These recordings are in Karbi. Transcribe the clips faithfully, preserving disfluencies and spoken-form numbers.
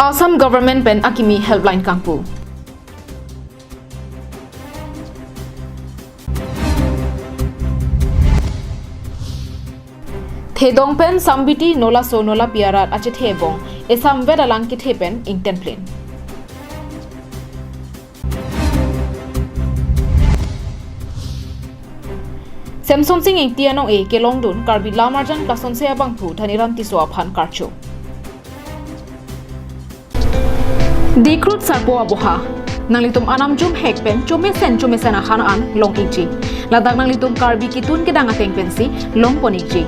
Assam Government pen akimi helpline kangpu. Thedong pen Sambiti Nolaso Nolapi arat achethe bong, esamvet alang kethe pen ingten plin. Semsonsing Ingti anong-e kelongdun Karbi Lamarjan Klason se abangphu Dhaniram Tisso aphan karcho. Dikrut Sarpo Aboha. Nanglitum anam jum hek pen chomesen chomesen ahan an long ikji. Ladak nanglitum Karbi kitun kedang ateng pensi longpon ikji.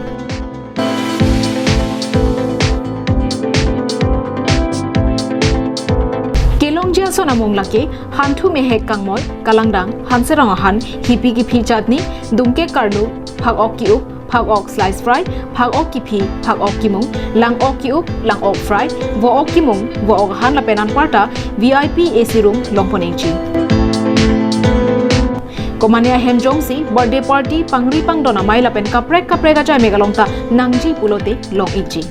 Kelongji ason amung lake, hanthu mehek kangmoi, kalangdang, hanserong ahan, hipi kiphi chutney, dungke karlu, phak-ok ki-up, phak-ok slice fry, phak-ok kiphi, phak-ok kimung, lang-ok ki-up, lang-ok fry, vo-ok kimung, vo-ok ahan lapen anparta V I P A C room longpon ikji. Komane ahem jongsi birthday party, pangri pangdon amei lapen kaprek kaprek ajai megalong ta nangji pulote long ikji.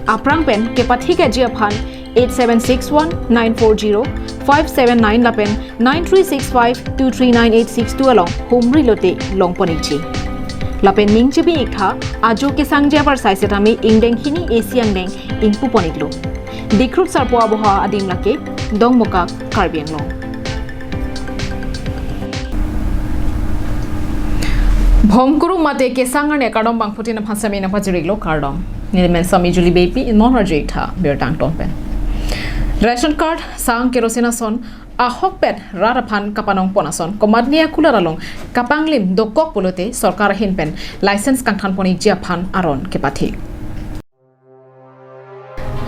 Aphrang pen kepathik ikji aphan eight seven six one nine four zero five seven nine lapen nine three six five two three nine eight six two along humri lote longpon ikji. Lapen ningjepi iktha, ajo kesangji abar sai setame ingdeng hini A C angdeng ingpupon iklo. Dikrut Sarpo Aboha adim lake Dongmukak, Karbi Anglong. Bhongkuru mate kesang arni kardom bangphutin aphan sami nangpajir iklo, kardom. Nelimen Sami Juli Beypi, non arju iktha birta angton pen. Ration card, sang, kerosene ason ahokpet rat aphan kapanongpon ason komatne akulat along kapanglim dokok pulote sorkar ahin pen license kangthanpon ikji aphan aron kepathik.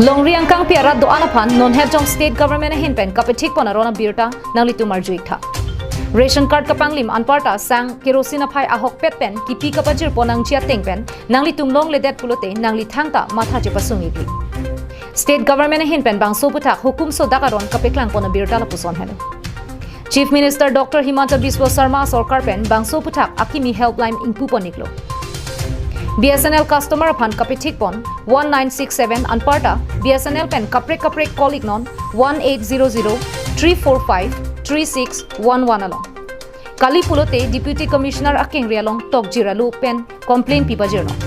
Longri angkangpi arat do-an aphan nonhet jong state government ahin pen kapethikpon aron abirta nanglitum arju iktha. Ration card kapanglim anparta sang, kerosene aphai ahokpet pen kipi kapajirpon nangji ateng pen nanglitum longledet pulote nangli thangta matha chepasung ikji. State government ahin pen bangso aphuthak hukum sodak aron kapeklangpon abirta lapuson helo. Chief Minister Doctor Himanta Biswa Sarma sorkar pen bangso aphuthak akimi helpline ingpupon iklo. B S N L customer aphan kapethikpon one nine six seven anparta B S N L pen kaprek kaprek call iknon one eight zero zero three four five three six one one along. Kali pulote Deputy Commissioner akengri along tokjir alu pen complaint pipajirnon.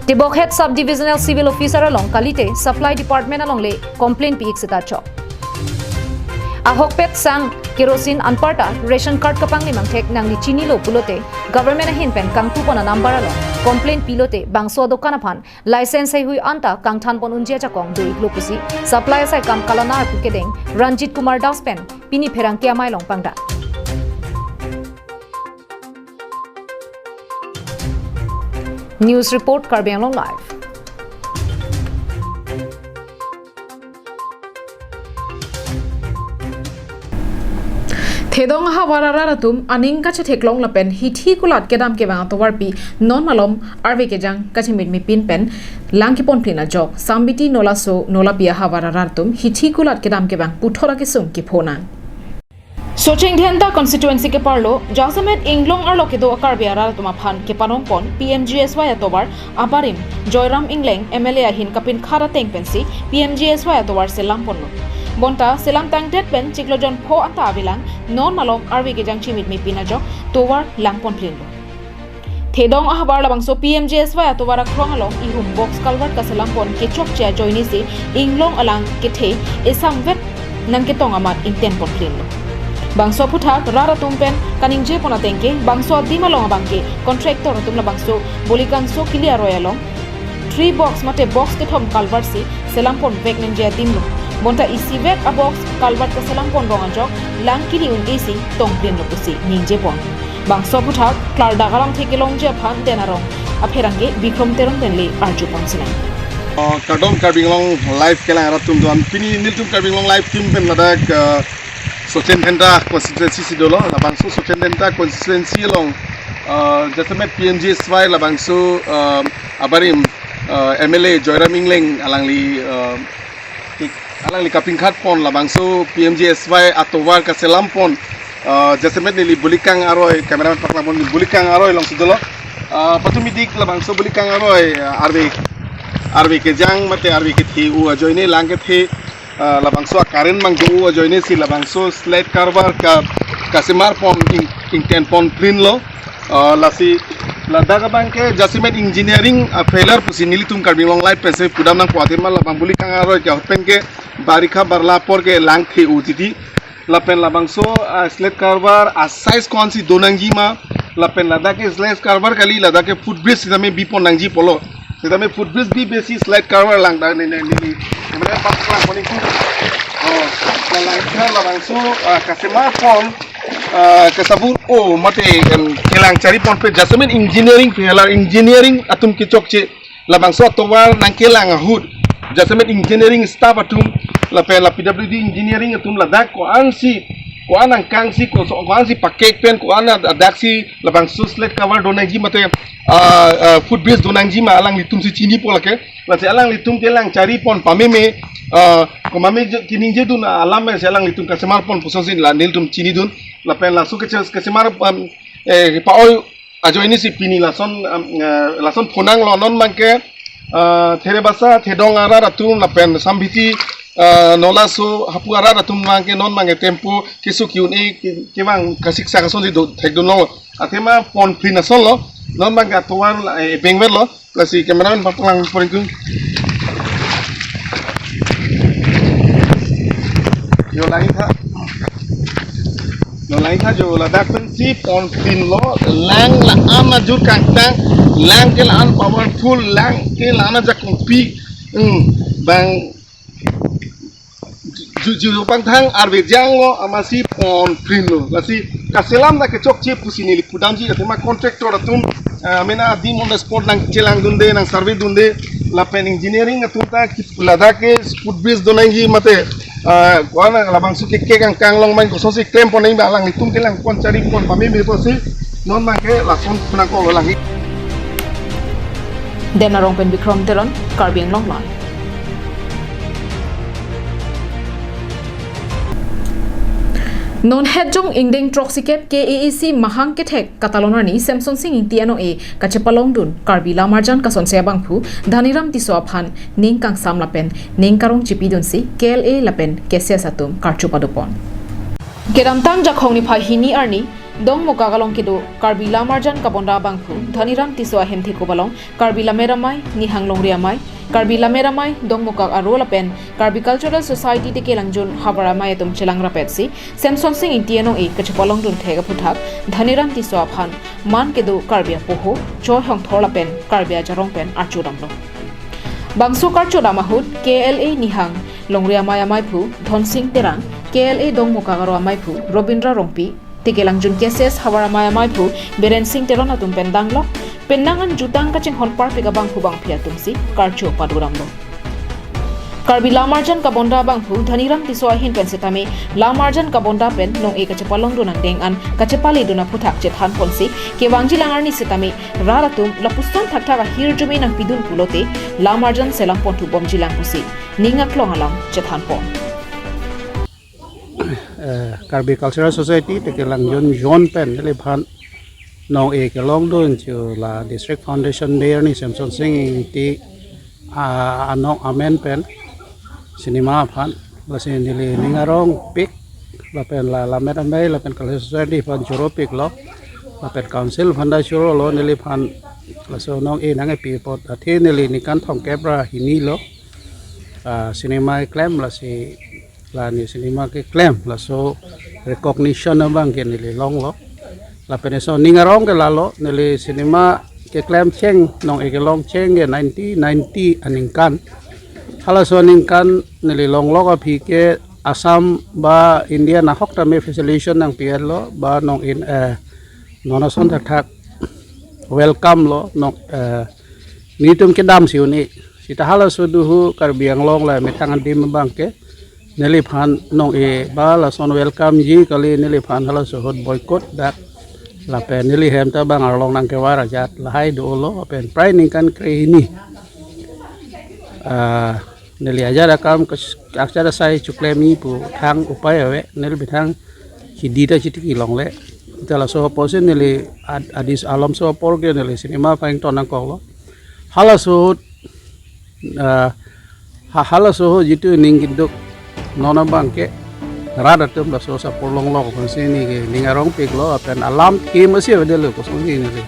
Tebokhet Sub Divisional Civil Officer along kalite Supply Department alongle complaint pi-ik seta chok. Ahokpet sang, kerosene anparta ration card kapanglim angthek nangli chinilo pulote government ahin pen kangtupon anumber along complaint pilote bangso adokan aphan license heihui anta kangthanpon unji ajakong do iklo pusi supply asai kam Kalana arpu kedeng Ranjit Kumar Das pen pini pherangke amei along pangdak. News report, Karbi Anglong Live. Thedong ahavar arat atum aning kachetheklong lapen hithi kulat kedam kevang atovarpi non malom arve kejang kachimit mipin pen lang kepon plin ajok Sambiti Nolaso Nolapi ahavar arat atum hithi kulat kedam kevang puthot akesung kepho nang. Socheng Dhenta constituency keparlo jasemet Inglong arlo kedo a-Karbi arat atum aphan kepanongpon P M G S Y atovar abarim Joyram Engleng M L A ahin kapinkhat ateng pensi P M G S Y atovar selamponlo. Bonta selam tangdet pen chiklo jon pho anta avelang non malom arve kejang chimit mipin ajok tovar langpon plinlo. Thedong ahavar labangso P M G S Y atovar akrong along ihum box culvert kaselampon kechokche ajoinesi Inglong alang kethe esamvet nangketong amat ingtenpon plinlo. Bangso aphuthak rat atum pen kaningjepon atengke bangso adim along abangke contractor atum labangso Bolikangso kili aroi along three box mate box kethom culvert si selampon vek nangji adim lo. Bonta isivek a-box culvert kaselampon rong ajok lang kili un-esi tongplinlo pusi ningjepon. Bangso aphuthak klardak alamthe kelongji aphan Den Arong apherangke Bikrom Teron pen le arjupon sinang. Uh, kardom Karbi Anglong Live kelang arat atum do-an, pini nelitum Karbi Anglong Live team pen ladak, uh, Socheng Dhenta constituency si dolo, labangso Socheng Dhenta constituency along, uh, jasemet P M G S Y labangso, uh, abarim, uh, M L A Joyram Engleng alangli, uh, ik-, alangli kapinkhatpon labangso P M G S Y atovar kaselampon, uh, jasemet neli Bolikang aroi, cameraman paklangpon neli Bolikang aroi alongsi dolo. Uh, patumi dik labangso Bolikang aroi, uh, arve Arve kejang mate arve kethe-o ajoine, lang kethe, ah, labangso a-current mang do-o ajoine si labangso sled carver ka, kasemar pon ing, ingten pon prinlo. Ah, lasi ladak abang ke jasemet engineering a-failure pusi nelitum Karbi Anglong Live pensi pudam nangpo, athema labang buli kang aroi ke ahut pen ke barikha barla apor ke lang the-o titi. Lapen labangso, ah, sled carver a-size ko-ansi do nangji ma, lapen ladak ke sled carver kali, ladak ke footbridge sitame bi pon nangji pulo. Sitame footbridge bi besi sled carver lang da ne ne ne ne. Kemudian pas lang pon itu. Oh, la langtha labangso, ah, kasemar pon, ah, kasabur o mate, em, kelang chari pon pe jasemet engineering pe la engineering atum kechokche. Labangso atovar nangkelang ahut jasemet engineering staff atum lapen la P W D engineering atum ladak ko-ansi, ko-an angkangsi, ko-, ko-ansi pakek pen, ko-an ad-, adaksi labangso sled carver do nangji mate, ah, ah, footbridge do nangji ma alanglitumsi chinipo lake. Lasi alanglitum kelang chari pon pameme, ah, komatme je, keningje dun alam si alanglitum kasemar pon pusonsi la nelitum chinidun. Lapen laso keche-, kasemar, um, eh, pa-oi ajoine si pini lason, um, eh, lason phonanglo. Non abang ke, ah, Therebasa, Thedong arat atum lapen Samphiti, ah, non laso hapu arat atum abang ke non abang ke tempo keso ki-un-e ke, kevang kasiksak asonsi do thekdunlo. Athema pon prin asonlo. Non abang ke atovar la, eh, bengverlo. Lasi cameraman paplang pon itu. Yo langtha. Yo langtha jo ladak pensi pon prinlo, lang la-an ajur kangtang, lang ke la-an powerful, lang ke la-an ajakongpi. Hmm, bang ju, ju, ju pangthang arve janglo amatsi pon prinlo. Lasi kaselam na kechokche pusi neli pudamji, athema contractor atum, ah, mena adim on the spot nangchelang dunde, nang survey dunde, lapen engineering atum ta ki ladak ke footbridge do nangji mate, ah, ko-an labangso ke kekang kanglong man kosonsi klem pon nangji ba alanglitum kelang pon chari pon pameme pusi non abang ke lason phonangkoklo lang. Denarong pen Bikrom Teron, Karbi Anglong Live. Non hetjong ingdeng throksikep K A A C mahang kethek katalon arni Semsonsing Ingti anong-e kachepalongdun Karbi Lamarjan Kasonse abangphu Dhaniram Tisso aphan ning kangsam lapen ning karong chipidunsi K L A lapen K C S atum karcho padopon. Kedamtang Jakhong niphai hini arni Dongmukak along kedo Karbi Lamarjan Kabonda abangphu Dhaniram Tisso ahem thekop along Karbi Lammet Amei, Nihang Longri Amei, Karbi Lammet Amei, Dongmukak Aro lapen Karbi Cultural Society Tekelangjun Havar Amei atum chelang rapetsi Semsonsing Ingti anong-e kachepalongdun thek aphuthak Dhaniram Tisso aphan man kedo Karbi apoho, choi hongthor lapen Karbi ajarong pen archodamlo. Bangso karchodam ahut K L A Nihang Longri Amei ameiphu Dhonsing Terang, K L A Dongmukak Aro ameiphu Robindra Rongpi, Tekelangjun K C S Havar Amei ameiphu Biren Sing Teron atum pen danglok, penang an jutang kachinghon parpik abangphu bangphi atumsi karcho padodamlo. Karbi Lamarjan Kabonda abangphu Dhaniram Tisso ahin pen setame Lamarjan Kabonda pen nong-e kachepalongdun angdeng an kachepaledun aphuthak chethan ponsi kevangjilang arni setame rat atum lapuson thakthak ahirjume nangpidun pulote Lamarjan selam ponthu bomjilang pusi ning aklong alam chethan pon. Eh, Karbi Cultural Society Tekelangjun Zone pen neliphan nong-e kelongdun chu la District Foundation Day arni Semsonsing Ingti, ah, anong amen pen cinema aphan, lasi neli ning arongpik lapen la Lammet Amei lapen Cultural Society aphan choropiklo, lapen council aphan ta chorolo neliphan laso nong-e nangkepi apot. Athe neli ningkan thomkep ra hinilo, ah, cinema keklem, lasi la ne cinema keklem, laso recognition abang ke neli longlo. Lapen laso ning arong ke lalo, neli cinema keklem cheng, nong-e kelong cheng ke nineteen ninety aningkan. Halaso aningkan neli longlok aphi ke Assam ba India nahok tame facilitation nangpi-etlo, ba nong-e, eh, non ason thakthak welcome lo, nong, eh, nelitum kedamsi un-e. Seta halaso duhu Karbi Anglong la methang adim abang ke neliphan nong-e ba lason welcome ji kali, neliphan halaso ahut boycott dak. Lapen neli hem ta bang arlong nangkevar ajat lahai dolo, lapen prai ningkan krehini, ah, neli ajat akam kes-, ajat asai choklemji pu thang upai ave, neli methang hidi ta chitiki longle. Ta laso apotsi neli ad-, adis alomso apor ke neli cinema aphan ton nangkoklo. Halaso ahut ah, ha-, halaso ho jitu ning keduk non abang ke rat atum laso asapor longlok aphansi neli ke ning arongpiklo, lapen alam ke masi avedetlo kosonsi neli.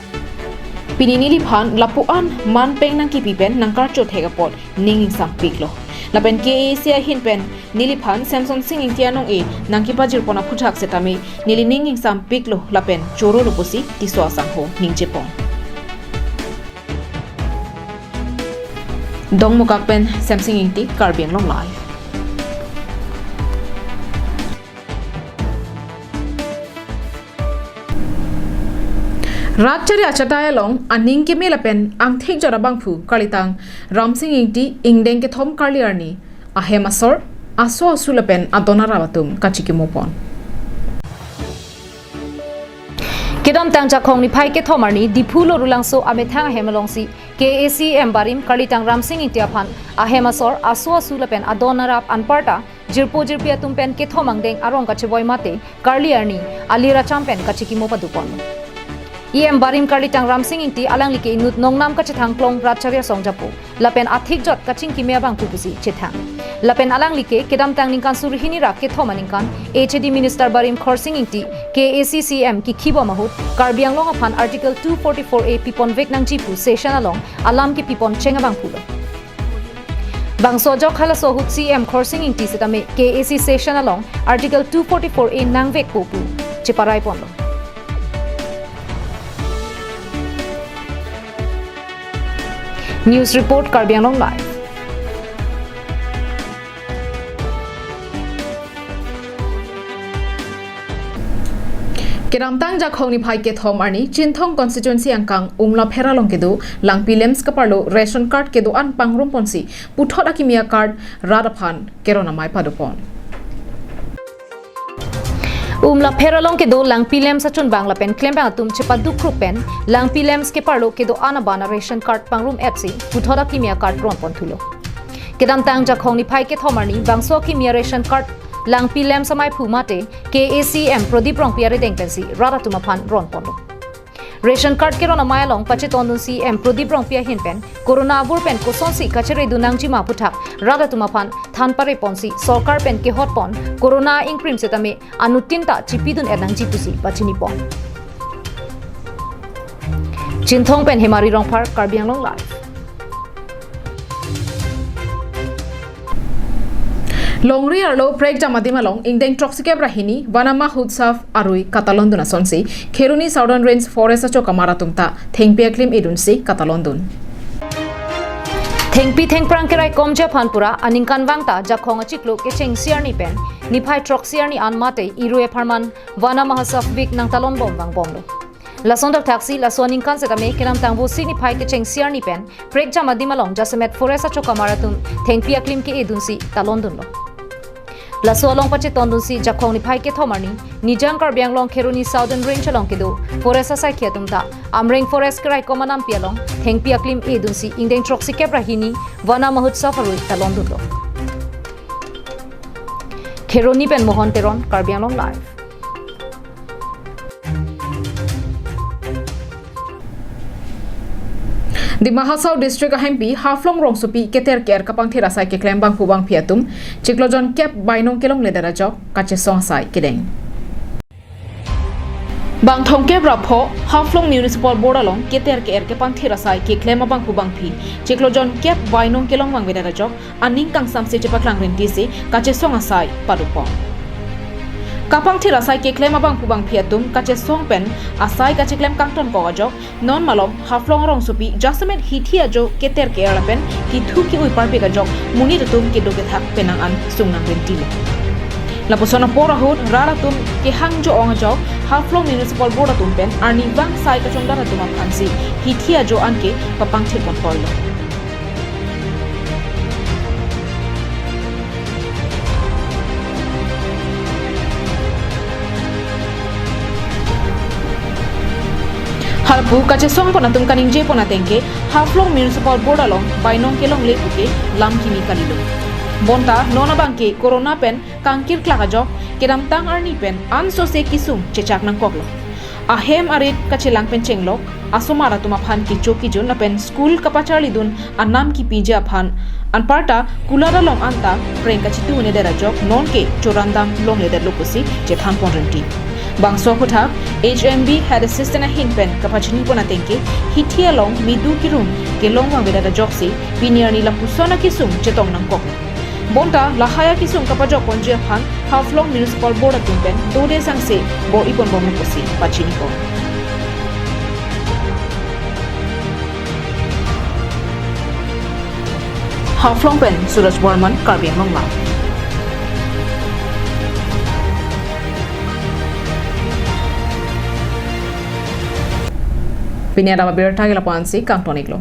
Pini neliphan lapu-an manpeng nangkipi pen nangkarcho thek apot ning ingsampiklo. Lapen K A A C ahin pen neliphan Semsonsing Ingti anong-e nangkepajirpon aphuthak setame neli ning ingsampiklo lapen chorolo pusi Tisso asangho ningjepon. Dongmukak pen Semsing Ingti, Karbi Anglong Live. Rat chari achatai along aning keme lapen angthik jora abangphu karlitang Ramsing Ingti ingdeng kethom karli arni ahem asor, aso asu lapen adon arap atum kachikimopon. Kedamtang Jakhong niphai kethom arni Diphu Lorulangso amethang ahem alongsi K A A C E M barim karlitang Ramsing Ingti aphan ahem asor, aso asu lapen adon arap anparta jirpo jirpi atum pen kethom angdeng arong kachevoi mate karli arni alir acham pen kachikimo padupon. E M barim karlitang Ramsing Ingti alangli ke inut nongnam kachethang klong rat chari asong japo lapen athik jot kachingkime abangphu pusi chethang. Lapen alangli ke kedamtang ningkan suri hini ra kethom aningkan H A D Minister barim Khorsing Ingti K A A C C E M kikhibom ahut Karbi Anglong aphan Article two forty-four A piponvek nangji pu session along alam kepipon cheng abangphulo. Bangso ajok halaso ahut C E M Khorsing Ingti setame K A A C session along Article two forty-four A nangvekpo pu cheparaiponlo. News report, Karbi Anglong Live. Kedamtang Jakhong niphai kethom arni Chinthong constituency angkang Umlapher along kedo Langpi LAMPS keparlo ration card kedo-an pangrumponsi puthot akimi acard rat aphan keron amei padopon. Umlapher along kedo Langpi LAMPS achunbang lapen klembang atum chepadukrup pen Langpi LAMPS keparlo kedo-an abana ration card pangrum-etsi puthot akimi acard ronponthulo. Kedamtang Jakhong niphai kethom arni bangso akimi aration card Langpi LAMPS ameiphu mate K A A C E M Prodip Rongpi arideng pensi rat atum aphan ronponlo. Ration card keron amei along pachetondun C E M Prodip Rongpi ahin pen Corona abur pen kosonsi kacheredun nangjima aputhak rat atum aphan than pareponsi sorkar pen kehotpon Corona ingkrim setame anuttin ta chipidun-et nangji pusi pachinipon. Chinthong pen Hemari Rongphar, Karbi Anglong Live. Longri arlo Prekjam adim along ingdeng throksikep ra hini Van Mahotsav arui katalondun asonsi Kheroni Southern Range Forest achokamar atum ta thengpi aklim edunsi katalondun. Thengpi thengphrang keraikomji aphan pura aningkanvang ta Jakhong achiklo kechengsi arni pen niphai throksi arni an mate irui apharman Van Mahotsav week nangtalonbom vangbomlo. Lason thakthaksi laso aningkan setame kedamtang Vosik niphai kechengsi arni pen Prekjam adim along jasemet forest achokamar atum thengpi aklim ke-edunsi talondunlo. Laso along pachetondunsi Jakhong niphai kethom arni Nijang Karbi Anglong Kheroni Southern Range along kedo forest asaikhi atum ta Amreng Forest keraikom anampi along thengpi aklim edunsi ingdeng throksikep ra hini Van Mahotsav arui talondunlo. Kheroni pen Mohon Teron, Karbi Anglong Live. Dima Hasao District ahempi Haflong rongsopi keter ke-er kapangthir asai keklem bangphu bangphi atum chiklo jon kep bainong kelongledet ajok kachesong asai kedeng. Bang thomkep ra pho Haflong Municipal Board along keter ke-er kepangthir asai keklem abangphu bangphi chiklo jon kep bainong kelong vangvedet ajok aning kangsamse chepaklang rintisi kachesong asai padopon. Kapangthir asai keklem abangphu bangphi atum kachesong pen asai kacheklem kangtonkok ajok non malom Haflong rongsopi jasemet hithi ajo keter ke-er lapen kethu ke-ui parpik ajok monit atum kedo kethak penang an sungnang rintilo. Lapuson apor ahut rat atum kehang jo-ong ajok Haflong Municipal Board atum pen arnivang sai kachongdat atum aphansi hithi ajo anke papangthir ponpollo. Halpu kachesongpon atum kaningjepon atengke Haflong Municipal Board along bainong kelongle puke lam kimi kalilo. Bonta non abangke Corona pen kangkirklak ajok kedamtang arni pen ansose kesung chechak nangkoklo. Ahem arit kachelang pen chenglok, asomar atum aphan kecho kejun lapen school kapacharlidun anam kipiji aphan anparta kulat along anta preng kachitu un-edet ajok nonke chorandam longledetlo pusi chethanpon rinti. Bangso aphuthak H M B Head Assistant ahin pen kapachini pon atengke hithi along midu kirum kelong vangvedet ajoksi pini arni lapuson akesung chetong nangkok. Bonta lahai akesung kapajok ponji aphan Haflong Municipal Board atum pen dode sangse bor-i ponbomlo pusi pachini pon. Haflong pen Suraj Barman, Karbi Anglong Live. Pini adap abirta ke lapu-ansi kangton-iklo.